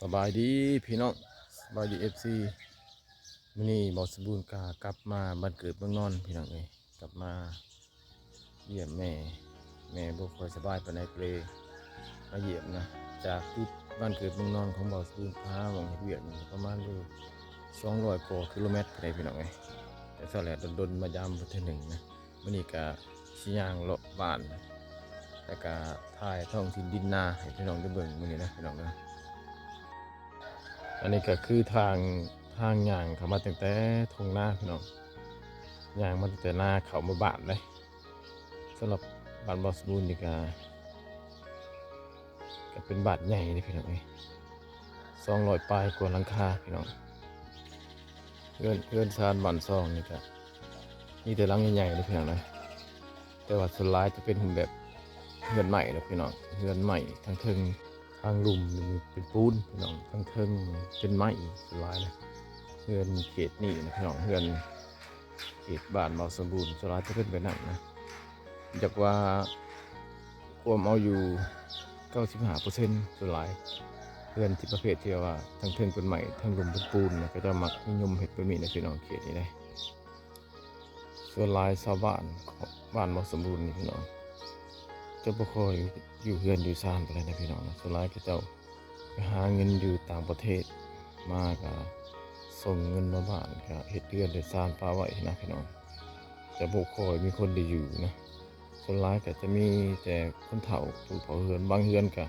ສະບາຍດີພີ່ນ້ອງ ສະບາຍດີ ເອັຟຊີ. ມື້ນີ້ບ່າວສົມບູນກະກັບມາບ້ານເກີດເມືອງນອນພີ່ນ້ອງເອີຍ, ກັບມາຢ້ຽມແມ່. ແມ່ບໍ່ຄ່ອຍສະບາຍປານໃດ ກະເລີຍມາຢ້ຽມນະ. ຈາກຈຸດບ້ານເກີດເມືອງນອນຂອງບ່າວສົມບູນ ຫາໝ່ອງເຮັດວຽກນີ້ປະມານຢູ່ສອງຮ້ອຍກວ່າກິໂລແມັດພຸ້ນເດ້ພີ່ນ້ອງເອີຍ. ຈັ່ງຊັ້ນແຫຼະ ດົນໆມາຢາມເພິ່ນເທື່ອໜຶ່ງນະ. ມື້ນີ້ກະຊິຍ່າງເລາະບ້ານ ແລ້ວກະຖ່າຍທ້ອງຖິ່ນດິນນາໃຫ້ພີ່ນ້ອງໄດ້ເບິ່ງມື້ນີ້ນະພີ່ນ້ອງເດີ. ອັນນີ້ກະຄືທາງ ທາງຍ່າງເຂົ້າມາຕັ້ງແຕ່ທົ່ງນາພີ່ນ້ອງ, ຍ່າງມາຕັ້ງແຕ່ນາເຂົ້າມາບ້ານເດ້. ສຳລັບບ້ານບ່າວສົມບູນນີ້ກະ ກະເປັນບ້ານໃຫຍ່ເດ້ພີ່ນ້ອງເອີຍ, ສອງຮ້ອຍປາຍກວ່າຫຼັງຄາພີ່ນ້ອງ. ເຮືອນ ເຮືອນຊານບ້ານຊ່ອງນີ້ກະມີແຕ່ຫຼັງໃຫຍ່ໆເດ້ພີ່ນ້ອງເດີ, ແຕ່ວ່າສ່ວນຫຼາຍຈະເປັນແບບເຮືອນໄມ້ເດ້ພີ່ນ້ອງ, ເຮືອນໄມ້ທາງເທິງ. ທາງລຸ່ມນີ້ເປັນປູນພີ່ນ້ອງ, ທາງເທິງເປັນໄມ້ສ່ວນຫຼາຍນະ. ເຮືອນເຂດນີ້ນະພີ່ນ້ອງ, ເຮືອນເຂດບ້ານບ່າວສົມບູນສ່ວນຫຼາຍຈະເປັນແບບນັ້ນນະ. ຢາກວ່າຄວາມເອົາຢູ່ເກົ້າສິບຫ້າເປີເຊັນສ່ວນຫຼາຍ. ເຮືອນທີ່ປະເພດທີ່ວ່າທາງເທິງເປັນໄມ້ ທາງລຸ່ມເປັນປູນນະ, ເຂົາເຈົ້າມັກນິຍົມເຮັດແບບນີ້ນະພີ່ນ້ອງ, ເຂດນີ້ເດ້. ສ່ວນຫຼາຍຊາວບ້ານ ບ້ານບໍ່ສົມບູນນີ້ພີ່ນ້ອງ ຈະບໍ່ຄ່ອຍຢູ່ເຮືອນຢູ່ຊານປານໃດນະພີ່ນ້ອງ. ສ່ວນຫຼາຍເຂົາເຈົ້າໄປຫາເງິນຢູ່ຕ່າງປະເທດມາ ກະສົ່ງເງິນມາບ້ານ ກະເຮັດເຮືອນເຮັດຊານປະໄວ້ນະພີ່ນ້ອງ, ຈະບໍ່ຄ່ອຍມີຄົນໄດ້ຢູ່ນະ. ສ່ວນຫຼາຍກະຈະມີແຕ່ຄົນເຖົ້າຜູ້ເຝົ້າເຮືອນ, ບາງເຮືອນກະ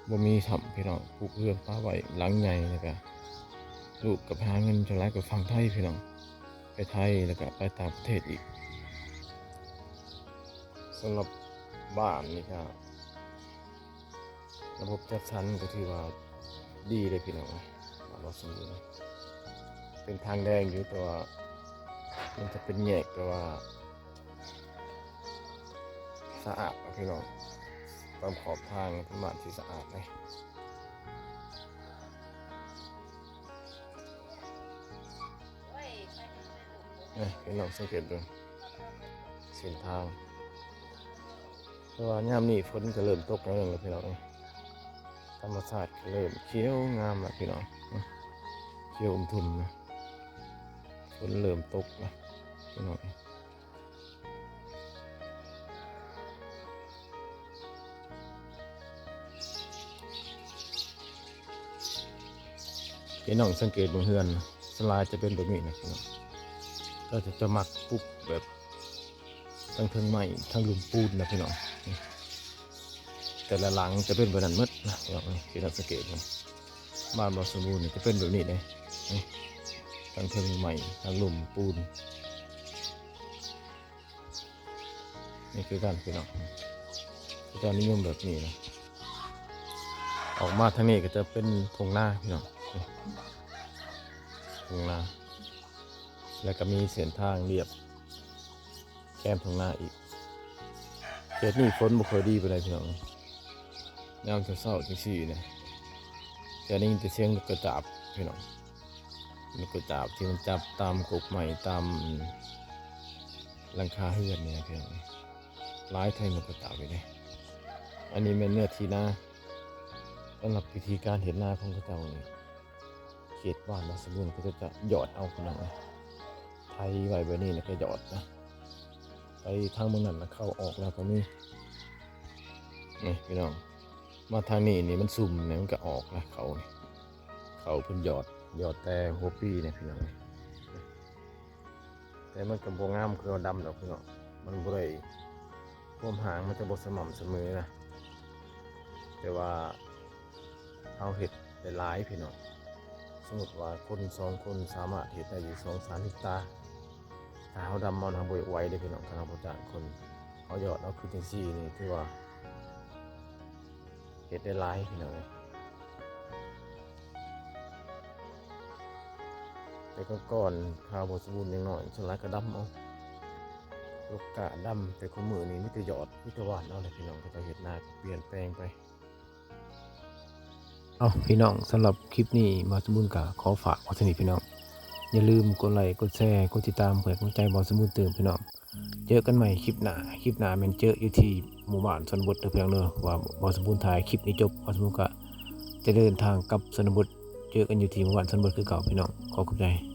ບໍ່ມີຊ້ຳພີ່ນ້ອງ, ປຸກເຮືອນປະໄວ້ຫຼັງໃຫຍ່ ແລ້ວກະລູກກະໄປຫາເງິນ ສ່ວນຫຼາຍກະຝັ່ງໄທພີ່ນ້ອງ, ໄປໄທ ແລ້ວກະໄປຕ່າງປະເທດອີກ. ສຳລັບບ້ານນີ້ກະລະບົບຈັດສັນກະຖືວ່າດີເລີຍພີ່ນ້ອງ, ບ້ານບໍ່ສົມບູນ ເປັນທາງແດງຢູ່ ແຕ່ວ່າມັນຈະເປັນແຍກ ແຕ່ວ່າ ສະອາດເນາະພີ່ນ້ອງ, ຕາມຂອບທາງເປັນບ້ານທີ່ສະອາດເດ້. ນີ້ພີ່ນ້ອງສັງເກດເບິ່ງເສັ້ນທາງ, ແຕ່ວ່າຍາມນີ້ຝົນກະເລີ່ມຕົກໜ້ອຍໜຶ່ງແລ້ວພີ່ນ້ອງ, ທຳມະຊາດກະເລີ່ມຂຽວງາມແລ້ວພີ່ນ້ອງ, ຂຽວອຸ່ມທຸ່ມນະ, ຝົນເລີ່ມຕົກນະພີ່ນ້ອງ. ພີ່ນ້ອງສັງເກດເບິ່ງເຮືອນ ສ່ວນຫຼາຍຈະເປັນແບບນີ້ນະພີ່ນ້ອງ, ເຂົາເຈົ້າຈະມັກປຸກແບບທັງເທິງໄມ້ທັງລຸ່ມປູນນະພີ່ນ້ອງ. ແຕ່ລະຫຼັງຈະເປັນແບບນັ້ນໝົດນະພີ່ນ້ອງ, ພີ່ນ້ອງສັງເກດເບິ່ງ ບ້ານບໍ່ສົມບູນນີ້ຈະເປັນແບບນີ້ເດ້, ທັງເທິງໄມ້ທັງລຸ່ມປູນ. ນີ້ຄືກັນພີ່ນ້ອງ, ເຂົາເຈົ້ານິຍົມແບບນີ້ນະ. ອອກມາທາງນີ້ກະຈະເປັນທົ່ງນາພີ່ນ້ອງ, ທົ່ງນາ ແລ້ວກະມີເສັ້ນທາງລຽບແຄມທົ່ງນາອີກ. ເຂດນີ້ຝົນບໍ່ຄ່ອຍດີປານໃດພີ່ນ້ອງ, ຍາມເຊົ້າໆຈັ່ງຊີ້ນະ ຈະໄດ້ຍິນແຕ່ສຽງນົກກະຈາບພີ່ນ້ອງ, ນົກກະຈາບທີ່ມັນຈັບຕາມກົກໄມ້ ຕາມຫຼັງຄາເຮືອນນີ້ນະພີ່ນ້ອງ, ຫຼາຍແທ້ນົກກະຈາບນີ້ເດ້. ອັນນີ້ແມ່ນເນື້ອທີ່ນາ, ສຳລັບວິທີການເຮັດນາຂອງເຂົາເຈົ້ານີ້ ເຂດບ້ານນາສະບູນ ເຂົາເຈົ້າຈະຫຍອດເອົາພີ່ນ້ອງ, ໄຖໄວ້ແບບນີ້ແລ້ວກະຫຍອດນະ, ໄປທາງເບິ່ງນັ້ນນະ ເຂົ້າອອກແລ້ວກະມີ. ນີ້ພີ່ນ້ອງ ມາທາງນີ້ນີ້ມັນຊຸ່ມນີ້ ມັນກະອອກລະ ເຂົ້ານີ້, ເຂົ້າເພິ່ນຫຍອດ ຫຍອດແຕ່ຫົວປີນີ້ພີ່ນ້ອງ. ແຕ່ມັນກະບໍ່ງາມຄືເຮົາດຳດອກພີ່ນ້ອງ, ມັນບໍ່ໄດ້ ຄວາມຫ່າງມັນຈະບໍ່ສະໝ່ຳສະເໝີນະ. ແຕ່ວ່າເຮົາເຮັດໄດ້ຫຼາຍພີ່ນ້ອງ, ສົມມຸດວ່າຄົນສອງຄົນສາມາດເຮັດໄດ້ຢູ່ສອງສາມເຮັກຕາ. ຖ້າເຮົາດຳເອົານະ ເຮົາບໍ່ຢາກໄຫວເດ້ພີ່ນ້ອງ, ຄັນເຮົາບໍ່ຈ້າງຄົນ. ເຮົາຫຍອດເອົາຄືຈັ່ງຊີ້ນີ້ ຖືວ່າເຮັດໄດ້ຫຼາຍພີ່ນ້ອງເອີຍ. ແຕ່ກ່ອນໆ ຄາວບໍ່ສົມບູນຍັງນ້ອຍ ສ່ວນຫຼາຍກະດຳເອົາ, ລົກກ້າດຳ, ແຕ່ຄູ່ມື້ນີ້ມີແຕ່ຫຍອດ ມີແຕ່ຫວ່ານເອົາແຫຼະພີ່ນ້ອງ. ເຂົາເຈົ້າເຮັດນາກະປ່ຽນແປງໄປ. ເອົາພີ່ນ້ອງ, ສຳລັບຄລິບນີ້ ບ່າວສົມບູນກະຂໍຝາກໄວ້ເທົ່ານີ້ພີ່ນ້ອງ. ຢ່າລືມກົດໄລ ກົດແຊ ກົດຕິດຕາມ ເພື່ອໃຫ້ກຳລັງໃຈບ່າວສົມບູນຕື່ມພີ່ນ້ອງ. ເຈີກັນໃໝ່ຄລິບໜ້າ, ຄລິບໜ້າແມ່ນເຈີຢູ່ທີ່ໝູ່ບ້ານຊົນນະບົດເດີພີ່ນ້ອງເດີ. ເພາະວ່າບ່າວສົມບູນຖ່າຍຄລິບນີ້ຈົບ ບ່າວສົມບູນກະ ຈະເດີນທາງກັບຊົນນະບົດ ເຈີກັນຢູ່ທີ່ໝູ່ບ້ານຊົນນະບົດຄືເກົ່າ ພີ່ນ້ອງ. ຂໍຂອບໃຈ.